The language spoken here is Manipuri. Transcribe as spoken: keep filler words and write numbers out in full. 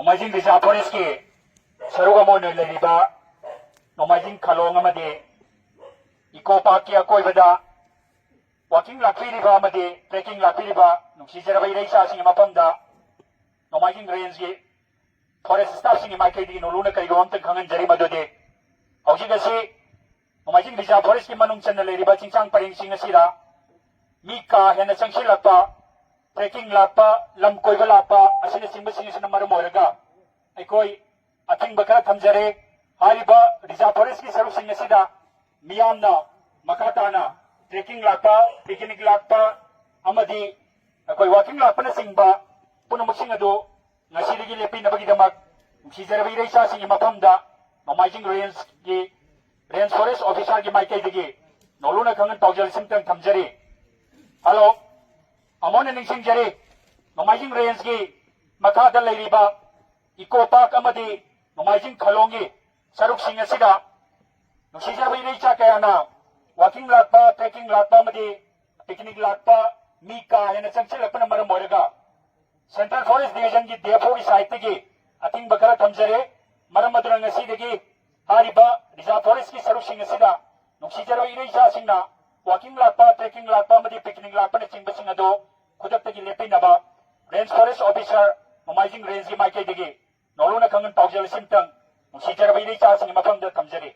ꯅꯣꯡꯃꯥꯏꯖꯤꯡ ꯔꯤꯖꯥꯔꯚ ꯐꯣꯔꯦꯁꯀꯤ ꯁꯔꯨꯛ ꯑꯃ ꯑꯣꯏꯅ ꯂꯩꯔꯤꯕ ꯅꯣꯡꯃꯥꯏꯖꯤꯡ ꯈꯂꯣꯡ ꯑꯃꯗꯤ ꯏꯀꯣ ꯄꯥꯔꯛꯀꯤ ꯑꯀꯣꯏꯕꯗ ꯋꯥꯀꯤꯡ ꯂꯥꯛꯄꯤꯔꯤꯕ ꯑꯃꯗꯤ ꯇ꯭ꯔꯦꯀꯤꯡ ꯂꯥꯛꯄꯤꯔꯤꯕ ꯅꯨꯡꯁꯤꯖꯔꯕ ꯏꯔꯩꯆꯥꯁꯤꯡꯒꯤ ꯃꯐꯝꯗ ꯅꯣꯡꯃꯥꯏꯖꯤꯡ ꯔꯦꯟꯖꯀꯤ ꯐꯣꯔꯦꯁ ꯁ꯭ꯇꯥꯐꯁꯤꯡꯒꯤ ꯃꯥꯏꯀꯩꯗꯒꯤ ꯅꯣꯂꯨꯛꯅ ꯀꯩꯒꯨꯝꯕ ꯑꯝꯇꯪ ꯈꯪꯍꯟꯖꯔꯤ꯫ ꯃꯗꯨꯗꯤ ꯍꯧꯖꯤꯛ ꯑꯁꯤ ꯅꯣꯡꯃꯥꯏꯖꯤꯡ ꯔꯤꯖꯥꯔꯚ ꯐꯣꯔꯦꯁꯀꯤ ꯃꯅꯨꯡ ꯆꯟꯅ ꯂꯩꯔꯤꯕ ꯆꯤꯡꯁꯥꯡ ꯄꯔꯦꯡꯁꯤꯡ ꯑꯁꯤꯗ ꯃꯤ ꯀꯥ ꯍꯦꯟꯅ ꯆꯪꯁꯤꯜꯂꯛꯄ, ꯇ꯭ꯔꯦꯀꯤꯡ ꯂꯥꯛꯄ, ꯂꯝ ꯀꯣꯏꯕ ꯂꯥꯛꯄ ꯑꯁꯤꯅꯆꯤꯡꯕꯁꯤꯡ ꯑꯁꯤꯅ ꯃꯔꯝ ꯑꯣꯏꯔꯒ ꯑꯩꯈꯣꯏ ꯑꯊꯤꯡꯕ ꯈꯔ ꯊꯝꯖꯔꯦ꯫ ꯍꯥꯏꯔꯤꯕ ꯔꯤꯖꯥꯔꯚ ꯐꯣꯔꯦꯁꯀꯤ ꯁꯔꯨꯛꯁꯤꯡ ꯑꯁꯤꯗ ꯃꯤꯌꯥꯝꯅ ꯃꯈꯥ ꯇꯥꯅ ꯇ꯭ꯔꯦꯀꯤꯡ ꯂꯥꯛꯄ, ꯄꯤꯛꯅꯤꯛ ꯂꯥꯛꯄ ꯑꯃꯗꯤ ꯑꯩꯈꯣꯏ ꯋꯥꯀꯤꯡ ꯂꯥꯛꯄꯅꯆꯤꯡꯕ ꯄꯨꯝꯅꯃꯛꯁꯤꯡ ꯑꯗꯨ ꯉꯁꯤꯗꯒꯤ ꯂꯦꯞꯄꯤꯅꯕꯒꯤꯗꯃꯛ ꯅꯨꯡꯁꯤꯖꯔꯕ ꯏꯔꯩꯆꯥꯁꯤꯡꯒꯤ ꯃꯐꯝꯗ ꯅꯣꯡꯃꯥꯏꯖꯤꯡ ꯔꯦꯟꯖꯀꯤ ꯔꯦꯟꯖ ꯐꯣꯔꯦꯁ ꯑꯣꯐꯤꯁꯥꯔꯒꯤ ꯃꯥꯏꯀꯩꯗꯒꯤ ꯅꯣꯂꯨꯛꯅ ꯈꯪꯍꯟ ꯄꯥꯎꯖꯦꯜ ꯑꯁꯤꯝꯇꯪ ꯊꯝꯖꯔꯤ꯫ ꯍꯜꯂꯣ, ꯑꯃꯨꯛ ꯍꯟꯅ ꯅꯤꯡꯁꯤꯡꯖꯔꯤ, ꯅꯣꯡꯃꯥꯏꯖꯤꯡ ꯔꯦꯟꯖꯀꯤ ꯃꯈꯥꯗ ꯂꯩꯔꯤꯕ ꯏꯀꯣ ꯄꯥꯔꯛ ꯑꯃꯗꯤ ꯅꯣꯡꯃꯥꯏꯖꯤꯡ ꯈꯂꯣꯡꯒꯤ ꯁꯔꯨꯛꯁꯤꯡ ꯑꯁꯤꯗ ꯅꯨꯡꯁꯤꯖꯔꯕ ꯏꯔꯩꯆꯥ ꯀꯌꯥꯅ ꯋꯥꯀꯤꯡ ꯂꯥꯛꯄ, ꯇ꯭ꯔꯦꯀꯤꯡ ꯂꯥꯛꯄ ꯑꯃꯗꯤ ꯄꯤꯛꯅꯤꯛ ꯂꯥꯛꯄ ꯃꯤ ꯀꯥ ꯍꯦꯟꯅ ꯆꯪꯁꯤꯜꯂꯛꯄꯅ ꯃꯔꯝ ꯑꯣꯏꯔꯒ ꯁꯦꯟꯇ꯭ꯔꯦꯜ ꯐꯣꯔꯦꯁ ꯗꯤꯕꯤꯖꯟꯒꯤ ꯗꯤ ꯑꯦꯐ ꯑꯣꯒꯤ ꯁꯥꯏꯠꯇꯒꯤ ꯑꯊꯤꯡꯕ ꯈꯔ ꯊꯝꯖꯔꯦ꯫ ꯃꯔꯝ ꯑꯗꯨꯅ ꯉꯁꯤꯗꯒꯤ ꯍꯥꯏꯔꯤꯕ ꯔꯤꯖꯥꯔꯚ ꯐꯣꯔꯦꯁꯀꯤ ꯁꯔꯨꯛꯁꯤꯡ ꯑꯁꯤꯗ ꯅꯨꯡꯁꯤꯖꯔꯕ ꯏꯔꯩꯆꯥꯁꯤꯡꯅ ꯋꯥꯀꯤꯡ ꯂꯥꯛꯄ, ꯇ꯭ꯔꯦꯀꯤꯡ ꯂꯥꯛꯄ ꯑꯃꯗꯤ ꯄꯤꯛꯅꯤꯛ ꯂꯥꯛꯄꯅꯆꯤꯡꯕꯁꯤꯡ ꯑꯗꯨ ꯈꯨꯗꯛꯇꯒꯤ ꯂꯦꯞꯄꯤꯅꯕ ꯔꯦꯟꯖ ꯐꯣꯔꯦꯁ ꯑꯣꯐꯤꯁꯥꯔ ꯅꯣꯡꯃꯥꯏꯖꯤꯡ ꯔꯦꯟꯖꯀꯤ ꯃꯥꯏꯀꯩꯗꯒꯤ ꯅꯣꯂꯨꯛꯅ ꯈꯪꯍꯟ ꯄꯥꯎꯖꯦꯜ ꯑꯁꯤꯝꯇꯪ ꯅꯨꯡꯁꯤꯖꯔꯕ ꯏꯔꯩꯆꯥꯁꯤꯡꯒꯤ ꯃꯐꯝꯗ ꯊꯝꯖꯔꯤ꯫